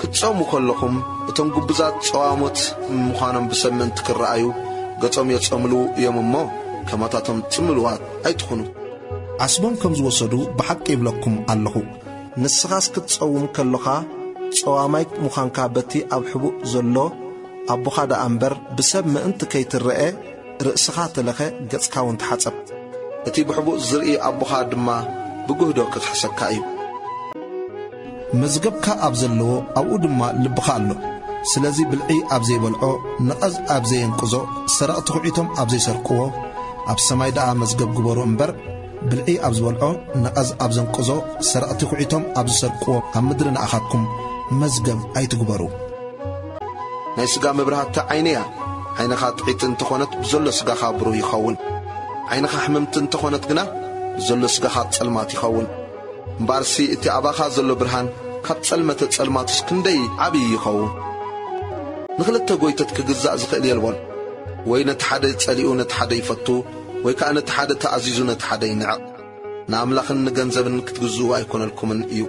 ክትጸሙ ከለኹም፣ እቶም ግቡዛት ጸዋሞት ምዃኖም ብሰብ ምእንቲ ክረኣዩ፣ ገጾም የጸምልዉ እዮም እሞ፣ ከማታቶም ጽምልዋት ኣይትኹኑ። ዓስቦም ከም ዝወሰዱ ብሓቂ ይብለኩም ኣለኹ። ንስኻስ ክትጸውም ከሎኻ፣ ጸዋማይ ምዃንካ በቲ ኣብ ሕቡእ ዘሎ ኣቦኻ ደኣ እምበር፣ ብሰብ ምእንቲ ከይትረኤ፣ ርእስኻ ተለኸ፣ ገጽካ እውን ተሓጸብ። እቲ ብሕቡእ ዝርኢ ኣቦኻ ድማ ብጉህዶ ክኽሕሰካ እዩ። መዝገብካ ኣብ ዘለዎ፣ ኣብኡ ድማ ልብኻ ኣሎ። ስለዚ ብልዒ ኣብ ዘይበልዖ፣ ነቐዝ ኣብ ዘየንቅዞ፣ ሰረቕቲ ኹዒቶም ኣብ ዘይሰርቅዎ፣ ኣብ ሰማይ ደኣ መዝገብ ግበሩ እምበር፣ ብልዒ ኣብ ዝበልዖ፣ ነቐዝ ኣብ ዘንቅዞ፣ ሰረቕቲ ኹዒቶም ኣብ ዝሰርቅዎ፣ ኣብ ምድሪ ንኣኻትኩም መዝገብ ኣይትግበሩ። ናይ ስጋ መብራህቲ ዓይኒ እያ። ዓይንኻ ጥዒቲ እንተኾነት፣ ብዘሎ ስጋኻ ብሩህ ይኸውን። ዓይንኻ ሕምምቲ እንተኾነት ግና፣ ብዘሎ ስጋኻ ጸልማት ይኸውን። እምበኣርሲ እቲ ኣባኻ ዘሎ ብርሃን፣ ካብ ጸልመተ ጸልማቱስ ክንደይ ዓብዪ ይኸውን። ንኽልተ ጐይቶት ክግዛእ ዝኽእል የልቦን። ወይ ነቲ ሓደ ጸሊኡ ነቲ ሓደ ይፈቱ፣ ወይ ከኣ ነቲ ሓደ ተኣዚዙ ነቲ ሓደ ይንዕቕ። ንኣምላኽን ንገንዘብን ክትግዝኡ ኣይኮነልኩምን እዩ።